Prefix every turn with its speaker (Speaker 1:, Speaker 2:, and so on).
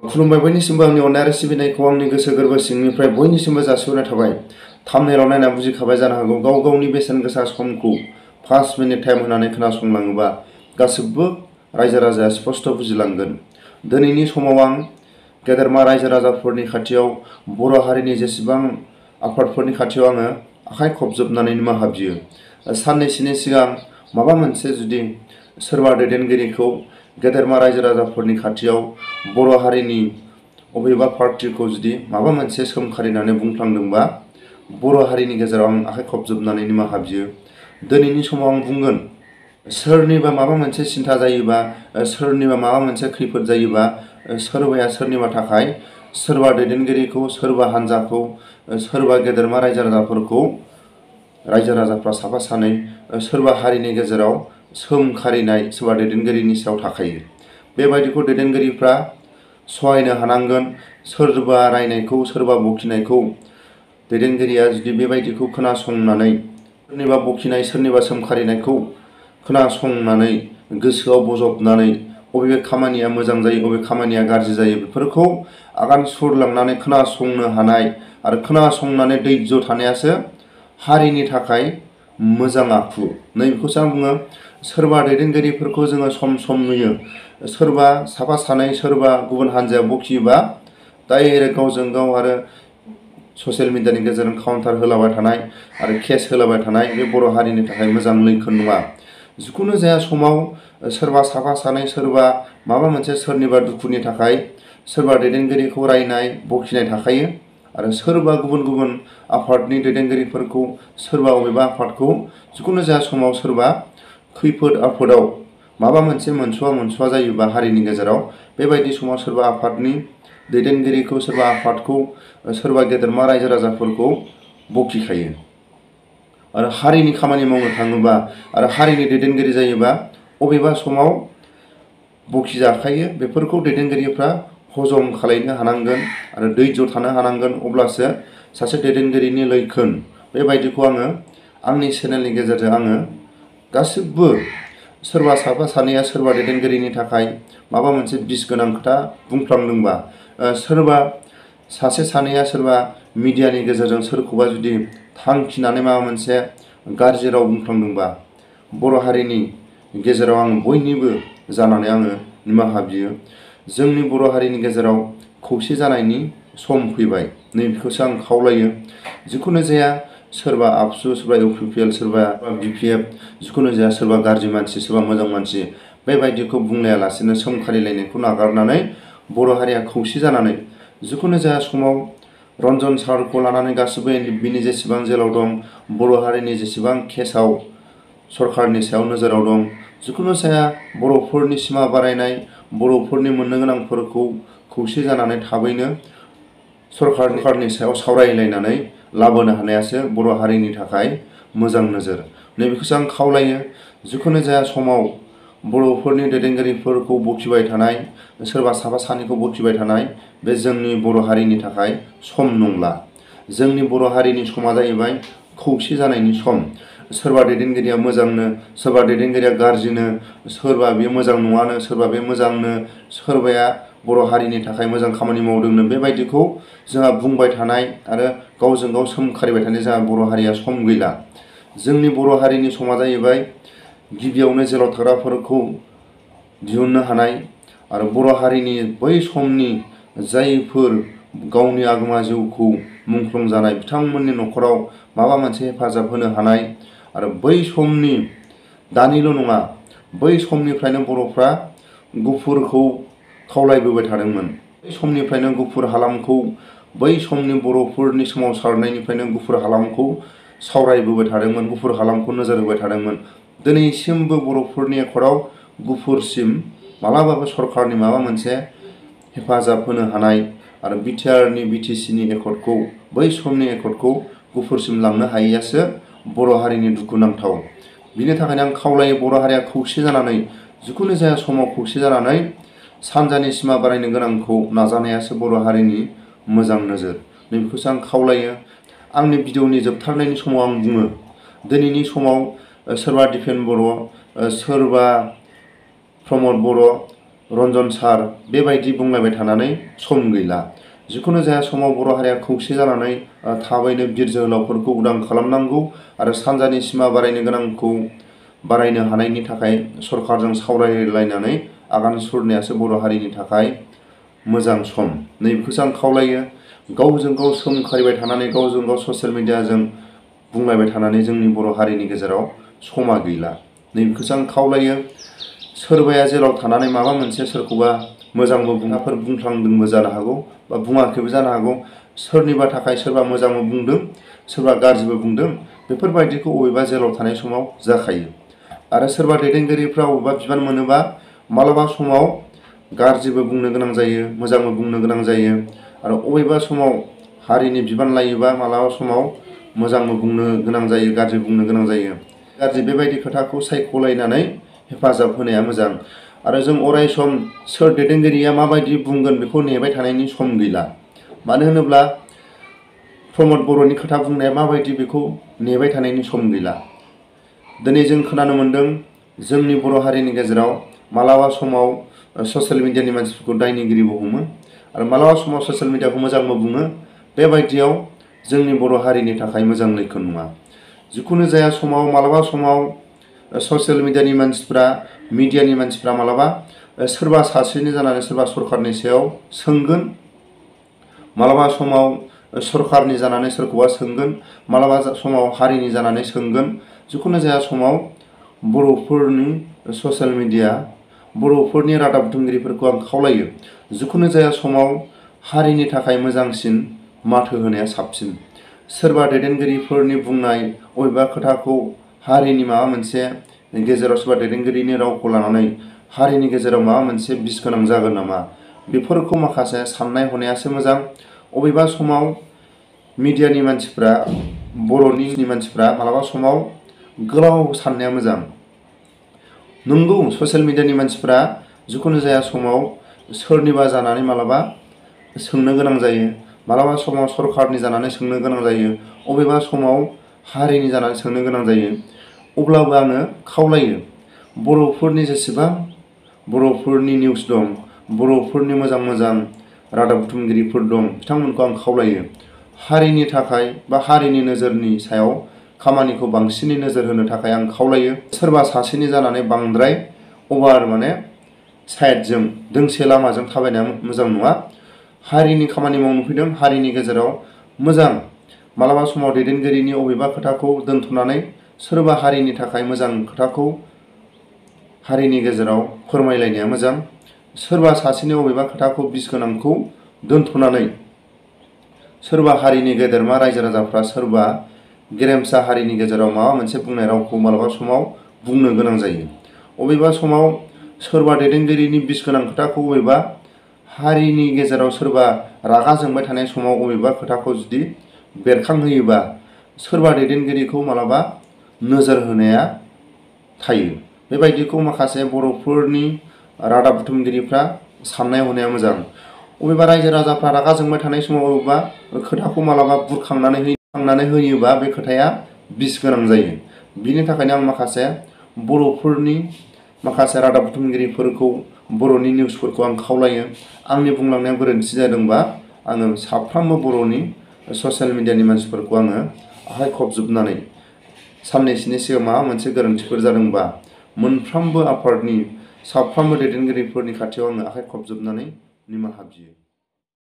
Speaker 1: खुलुमबाय बयनिसिमबो आंनि अननाय आरो सिबिनायखौ आंनि गोसो गोरबो सिंनिफ्राय बयनिसिमबो जासिहरनाय थाबाय। थाम्बनेलाव नायना बुजिखाबाय जानो हागौ गाव गावनि बेसेन गोसा समखौ 5 मिनिट टाइम होनानै खोनासंलाङोबा गासिबो रायजो राजाया स्पष्ट बुजिलांगोन। दिनैनि समाव आं गेदेरमा रायजो राजाफोरनि खाथियाव बर' हारिनि जेसेबां आफादफोरनि खाथियाव आङो आखाइ खबजोबनानै निमाहा बियो। साननैसोनि सिगां माबा मोनसे जुदि सोरबा दैदेनगिरिखौ गेदेरमा रायजो राजाफोरनि खाथियाव बर' हारिनि अबेबा पार्टिखौ जुदि माबा मोनसे सोमखारिनानै बुंफ्लांदोंबा बर' हारिनि गेजेराव आं आखाइ खबजोबनानै निमाहा बियो। दिनैनि समाव आं बुंगोन सोरनिबा माबा मोनसे सिन्था जायोबा सोरनिबा माबा मोनसे खैफोद जायोबा सोरबाया सोरनिबा थाखाय सोरबा दैदेनगिरिखौ सोरबा हान्जाखौ सोरबा गेदेरमा रायजो राजाफोरखौ रायजो राजाफ्रा साफा सानै सोरबा हारिनि गेजेराव सोमखारिनाय सोरबा दैदेनगिरिनि सायाव थाखायो। बेबायदिखौ दैदेनगिरिफ्रा सहायनो हानांगोन। सोरबा रायनायखौ सोरबा बखिनायखौ दैदेनगिरिया जुदि बेबायदिखौ खोनासंनानै सोरनिबा बखिनाय सोरनिबा सोमखारिनायखौ खोनासंनानै गोसोआव बजबनानै बबे खामानिया मोजां जायो बबे खामानिया गाज्रि जायो बेफोरखौ आगान सुरलांनानै खोनासंनो हानाय आरो खोनासंनानै धैर्य थानायासो हारिनि थाखाय मोजां आखु। नैबेखौसो आं बुङो। सोरबा दैदेनगिरिफोरखौ जोङो सम सम नुयो सोरबा साफा सानै सोरबा गुबुन हान्जाया बखियोबा डाइरेक्ट गावजों गाव आरो ससियेल मिडियानि गेजेरजों काउन्टार होलाबाय थानाय आरो केस होलाबाय थानाय बे बर' हारिनि थाखाय मोजां लैखोन नङा। जिखुनु जाया समाव सोरबा साफा सानै सोरबा माबा मोनसे सोरनिबा दुखुनि थाखाय सोरबा दैदेनगिरिखौ रायनाय बखिनाय थाखायो आरो सोरबा गुबुन गुबुन आफादनि दैदेनगिरिफोरखौ सोरबा अबेबा आफादखौ जिखुनु जाया समाव सोरबा खैफोद आफोदाव माबा मोनसे मोनस'वा जायोबा हारिनि गेजेराव बेबायदि समाव सोरबा आफादनि दैदेनगिरिखौ सोरबा आफादखौ सोरबा गेदेरमा रायजो राजाफोरखौ बखिखायो। आरो हारिनि खामानि मावनो थाङोबा आरो हारिनि दैदेनगिरि जायोबा अबेबा समाव बखिजाखायो। बेफोरखौ दैदेनगिरिफ्रा हजम खालामनो हानांगोन आरो धैर्य थानो हानांगोन अब्लासो सासे दैदेनगिरिनि लैखोन। बेबायदिखौ आङो आंनि चेनेलनि गेजेरजों आङो गासिबो सोरबा साफा सानैया सोरबा दैदेनगिरिनि थाखाय माबा मोनसे बिस गोनां खोथा बुंफ्लांदोंबा सोरबा सासे सानैया सोरबा मिडियानि गेजेरजों सोरखौबा जुदि थांखिनानै माबा मोनसे गाज्रि राव बुंफ्लांदोंबा बर' हारिनि गेजेराव आं बयनिबो जानानै आङो निमाहा बियो। जोंनि बर' हारिनि गेजेराव खौसे जानायनि सम फैबाय नैबेखौसो आं खावलायो। जिखुनु जाया सोरबा आबसु सोरबा इउपिपिएल सोरबा बिपिएफ जिखुनु जाया सोरबा गाज्रि मानसि सोरबा मोजां मानसि बेबायदिखौ बुंलायालासिनो सोमखारिलायनायखौ नागारनानै बर' हारिया खौसे जानानै जिखुनु जाया समाव रन्जन सारखौ लानानै गासिबो बिनि जेसेबां जेलाव दं बर' हारिनि जेसेबां केसाव सरकारनि सायाव नोजोराव दं जिखुनु जाया बर'फोरनि सिमा बारायनाय बर'फोरनि मोननो गोनांफोरखौ खौसे जानानै थाबैनो सरकारनि सायाव सावरायलायनानै लाबोनो हानायासो बर' हारिनि थाखाय मोजां नोजोर। नैबेखौसो आं खावलायो। जिखुनु जाया समाव बर'फोरनि दैदेनगिरिफोरखौ बखिबाय थानाय सोरबा साफा सानैखौ बखिबाय थानाय बे जोंनि बर' हारिनि थाखाय सम नंला। जोंनि बर' हारिनि समा जाहैबाय खौसे जानायनि सम। सोरबा दैदेनगिरिया मोजांनो सोरबा दैदेनगिरिया गाज्रिनो सोरबा बे मोजां नङानो सोरबा बे मोजांनो सोरबाया बर' हारिनि थाखाय मोजां खामानि मावदोंनो बेबायदिखौ जोंहा बुंबाय थानाय आरो गावजों गाव सोमखारिबाय थानाय जोंहा बर' हारिया सम गैला। जोंनि बर' हारिनि समा जाहैबाय गिबियावनो जेराव थाग्राफोरखौ दिहुननो हानाय आरो बर' हारिनि बै समनि जायफोर गावनि आगोमा जिउखौ मुंख्लं जानाय बिथांमोननि न'खराव माबा मोनसे हेफाजाब होनो हानाय आरो बै समनि दानिल' नङा बै समनिफ्रायनो बर'फ्रा गुफुरखौ खावलायबोबाय थादोंमोन। बै समनिफ्रायनो गुफुर हालामखौ बै समनि बर'फोरनि सोमावसारनायनिफ्रायनो गुफुर हालामखौ सावरायबोबाय थादोंमोन गुफुर हालामखौ नोजोर होबाय थादोंमोन। दिनैसिमबो बर'फोरनि एकर्डआव गुफुरसिम मालाबाबो सरकारनि माबा मोनसे हेफाजाब होनो हानाय आरो बिटिआरनि बिटिसिनि एकर्डखौ बै समनि एकर्डखौ गुफुरसिम लांनो हायैयासो बर' हारिनि दुखुनांथाव। बिनि थाखायनो आं खावलायो बर' हारिया खौसे जानानै जिखुनु जाया समाव खौसे जानानै सानजानि सिमा बारायनो गोनांखौ नाजानायासो बर' हारिनि मोजां नोजोर। नैबेखौसो आं खावलायो। आंनि भिडिअनि जोबथारनायनि समाव आं बुङो दिनैनि समाव सोरबा दिपेन बर' सोरबा प्रमद बर' रन्जन सार बेबायदि बुंलायबाय थानानै सम गैला। जिखुनु जाया समाव बर' हारिया खौसे जानानै थाबैनो बिर जोहोलावफोरखौ उदां खालामनांगौ आरो सानजानि सिमा बारायनो गोनांखौ बारायनो हानायनि थाखाय सरकारजों सावरायलायनानै आगान सुरनायासो बर' हारिनि थाखाय मोजां सम। नैबेखौसो आं खावलायो। गावजों गाव सोंखारिबाय थानानै गावजों गाव ससियेल मिडियाजों बुंलायबाय थानानै जोंनि बर' हारिनि गेजेराव समा गैला। नैबेखौसो आं खावलायो। सोरबाया जेराव थानानै माबा मोनसे सोरखौबा मोजांबो बुंनाफोर बुंफ्लांदोंबो जानो हागौ बा बुङाखैबो जानो हागौ। सोरनिबा थाखाय सोरबा मोजांबो बुंदों, सोरबा गाज्रिबो बुंदों। बेफोरबायदिखौ अबेबा जेराव थानाय समाव जाखायो। आरो सोरबा दैदेनगिरिफ्रा अबेबा बिबान मोनोबा मालाबा समाव गाज्रिबो बुंनो गोनां जायो, मोजांबो बुंनो गोनां जायो। आरो अबेबा समाव हारिनि बिबान लायोबा मालाबा समाव मोजांबो बुंनो गोनां जायो, गाज्रि बुंनो गोनां जायो। गाज्रि बेबायदि खोथाखौ सायख'लायनानै हेफाजाब होनाया मोजां। आरो जों अराय सम सोर दैदेनगिरिया माबायदि बुंगोन बेखौ नेबाय थानायनि सम गैला। मानो होनोब्ला प्रमद बर'नि खोथा बुंनाया माबायदि बेखौ नेबाय थानायनि सम गैला। दिनै जों खोनानो मोन्दों जोंनि बर' हारिनि गेजेराव मालाबा समाव ससियेल मिडियानि मानसिफोरखौ दायनिगिरिबो हमो आरो मालाबा समाव ससियेल मिडियाखौ मोजांबो बुङो। बेबायदियाव जोंनि बर' हारिनि थाखाय मोजां लैखोन नङा। जिखुनु जाया समाव मालाबा समाव ससियेल मिडियानि मानसिफ्रा मालाबा सोरबा सासेनि जानानै सोरबा सरकारनि सायाव सोंगोन, मालाबा समाव सरकारनि जानानै सोरखौबा सोंगोन, मालाबा समाव हारिनि जानानै सोंगोन। जिखुनु जाया समाव बर'फोरनि ससियेल मिडिया, बर'फोरनि रादाब बुथुमगिरिफोरखौ आं खावलायो जिखुनु जाया समाव हारिनि थाखाय मोजांसिन माथो होनाया साबसिन। सोरबा दैदेनगिरिफोरनि बुंनाय अबेबा खोथाखौ हारिनि माबा मोनसे गेजेराव सोरबा दैदेनगिरिनि रावखौ लानानै हारिनि गेजेराव माबा मोनसे बिस गोनां जागोन नामा, बेफोरखौ माखासे साननाय हनायासो मोजां। अबेबा समाव मिडियानि मानसिफ्रा, बर'नि मानसिफ्रा मालाबा समाव गोलाव साननाया मोजां। नंगौ, ससियेल मिडियानि मानसिफ्रा जिखुनु जाया समाव सोरनिबा जानानै मालाबा सोंनो गोनां जायो, मालाबा समाव सरकारनि जानानै सोंनो गोनां जायो, अबेबा समाव हारिनि जानानै सोंनो गोनां जायो। अब्लाबो आङो खावलायो बर'फोरनि जेसेबां बर'फोरनि निउस दं, बर'फोरनि मोजां मोजां रादाब बुथुमगिरिफोर दं, बिथांमोनखौ आं खावलायो हारिनि थाखाय बा हारिनि नोजोरनि सायाव खामानिखौ बांसिनै नोजोर होनो थाखाय आं खावलायो। सोरबा सासेनि जानानै बांद्राय अभार साइडजों दोंसे लामाजों थाबायनाया मोजां नङा। हारिनि खामानि मावनो फैदों, हारिनि गेजेराव मोजां मालाबा समाव दैदेनगिरिनि अबेबा खोथाखौ दोनथ'नानै सोरबा हारिनि थाखाय मोजां खोथाखौ हारिनि गेजेराव फोरमायलायनाया मोजां। सोरबा सासेनि अबेबा खोथाखौ बिस गोनांखौ दोनथ'नानै सोरबा हारिनि गेदेरमा रायजो राजाफ्रा सोरबा गेरेमसा हारिनि गेजेराव माबा मोनसे बुंनाय रावखौ मालाबा समाव बुंनो गोनां जायो। अबेबा समाव सोरबा दैदेनगिरिनि बिस गोनां खोथाखौ अबेबा हारिनि गेजेराव सोरबा रागा जोंबाय थानाय समाव अबेबा खोथाखौ जुदि बेरखांहोयोबा सोरबा दैदेनगिरिखौ मालाबा नोजोर होनाया थायो। बेबायदिखौ माखासे बर'फोरनि रादाब बुथुमगिरिफ्रा साननाय हनाया मोजां। अबेबा रायजो राजाफ्रा रागा जोंबाय थानाय समाव अबेबा खोथाखौ मालाबा बुरखांनानै होयोबा बे खोथाया बिस गोनां जायो। बिनि थाखायनो आं माखासे बर'फोरनि माखासे रादाब बुथुमगिरिफोरखौ, बर'नि निउसफोरखौ आं खावलायो। आंनि बुंलांनाया गोरोन्थि जादोंबा आङो साफ्रोमबो बर'नि ससियेल मिडियानि मानसिफोरखौ आङो आखाइ खबजोबनानै, साननैसोनि सिगां माबा मोनसे गोरोन्थिफोर जादोंबा मोनफ्रोमबो आफादनि साफ्रोमबो दैदेनगिरिफोरनि खाथियाव आङो आखाइ खबजोबनानै निमाहा बियो।